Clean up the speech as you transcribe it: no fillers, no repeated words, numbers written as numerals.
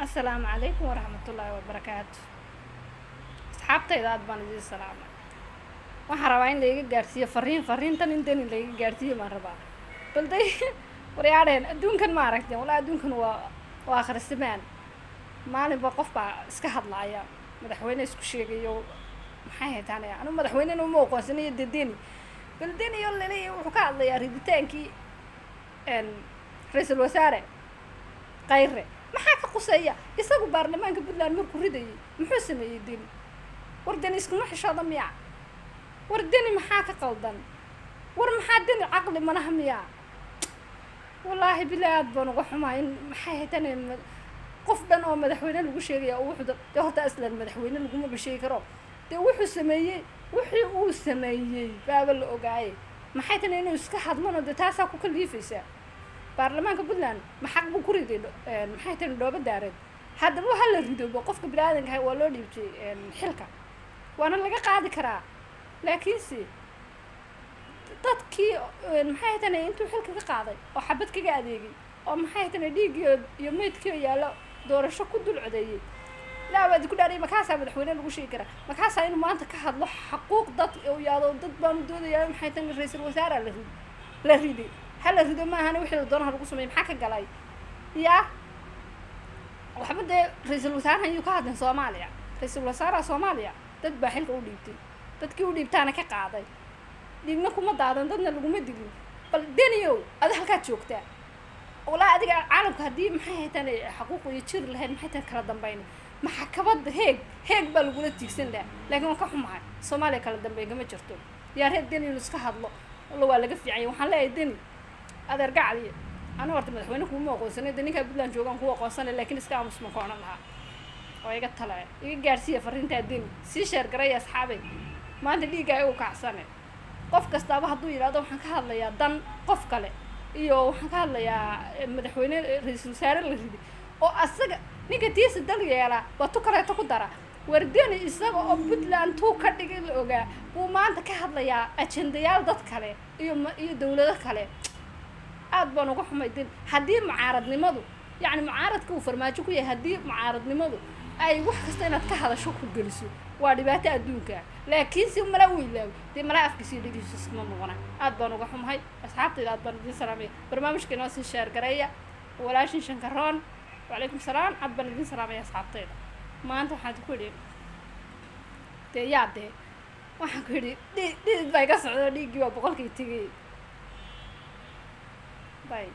Asalaamu calaykum waraxmatullaahi wabarakaatu. Asxaabtayda, aad baan idiin salaamay. Waxaan rabaa in laiga gaarsiiyo fariin, fariintan in Deni laiga gaarsiiyo baan rabaa. Bal day, waryaadheen, adduunkan ma aragteen? Walaa adduunkan waa akhrisamaan. Maalinba qof baa iska hadlaaya, madaxweyne isku sheegayo. Maxay haytaanaya? Anu madaxweynena uma aqoonsanayo. Dee Deni, bal Deni oo laleeyahay wuxuu ka hadlayaa riditaankii ra-iisul wasaare Khayre. Maxaa ka quseeya isagu baarlamaanka Puntland markuu ridayay? Muxuu sameeyey Deni? War Deni iskuma xishooda miya? War Deni maxaa ka qaldan? War maxaa Deni caqli malaha miya? Wallaahi bilaa aad baan uga xumaa in maxay haytane qof dhan oo madaxweyne lagu sheegaya oo wuxuu dee horta aslan madaxweyne lagumaba sheegi karo. Dee wuxuu sameeyey, wixii uu sameeyey baaba la ogaayay. Maxay tani inuu iska hadlano? Dee taasaa ku kaliifaysa. Baarlamaanka Puntland ma xaq buu ku riday? Maxay tani dhooba daareed? Haddaba ha la ridobo, qofka bini-aadanka waa loo dhiibtay xilka, waana laga qaadi karaa. Laakiinse dadkii maxay tani intuu xilka ka qaaday oo xabad kaga adeegay oo maxay tani dhiiggii iyo meydkii oo yaallo doorasho ku dul codeeyey, laa waad ku dhaariyay, makaasaa madaxweyne lagu sheegi karaa? Makaasaa inuu maanta ka hadlo xaquuq dad oo yaado dad baanu doodayaa? Maxay tani ra-iisul wasaaraa la riday, la riday, ha la rido maahane wixii la doonaha lagu sameeyey. Maxaa ka galay yaa? Waxba dee ra-iisul wasaarahan yuu ka hadlin. Soomaaliya, ra-iisul wasaaraha Soomaaliya dad baa xilka u dhiibtay, dadkii u dhiibtaana ka qaaday, dhiigna kuma daadan, dadna laguma dilin. Bal Deniyow, adi halkaad joogtaa, walaa adiga caalamka haddii maxay haytaan xaquuq iyo jiri lahayd, maxay tahay kala dambeyn, maxkamada Heeg, Heeg baa lagula tiigsan lahaa. Laakiin waan ka xumahay, Soomaaliya kala dambeyn kama jirto. Yaa reer Deni inuu iska hadlo walla waa laga fiicanya. Waxaan leeyahay Deni, adeer gacaliyo, anu horta madaxweyne kuma aqoonsanay, de ninkaa Puntland joogaan kuwa aqoonsanay, laakiin iska aamus ma ka odhan lahaa oo iga tale. Iga gaarsiiya fariintaa Deni, sii share garaya asxaabay. Maanta dhiiggaa igu kacsane. Qof kastaaba hadduu yidhahdo waxaan ka hadlayaa dan qof kale iyo waxaan ka hadlayaa madaxweyne, ra-iisul wasaare la riday oo asaga ninka tiisa dal yeelaa waa tu kaleeto ku dara. Wardeni isaga oo Puntland tuu ka dhigay la ogaa buu maanta ka hadlayaa ajendayaal dad kale iyo iyo dawlado kale. Aad baan uga xumay din. Haddii mucaaradnimadu, yacni mucaaradka uu Farmaajo ku yahay, haddii mucaaradnimadu ay wax kasta inaad ka hadasho ku geliso, waa dhibaato adduunka. Laakiin si malaa u ilaawi dee, malaa afkiisa iyo dhegihiisa iskuma noqona. Aad baan uga xumahay. Asxaabtayda, aad baan idiin salaamaya. Barnaamijka inoo sii share gareeya. Walaashin Shankaroon, wacalaykum salaam. Aad baan idiin salaamaya asxaabtayda. Maanta waxaan ku idhi dee yaa dee waxaan ku idhi dhidid baa iga socdo, dhiiggii waa 100-kii tegay. Bay.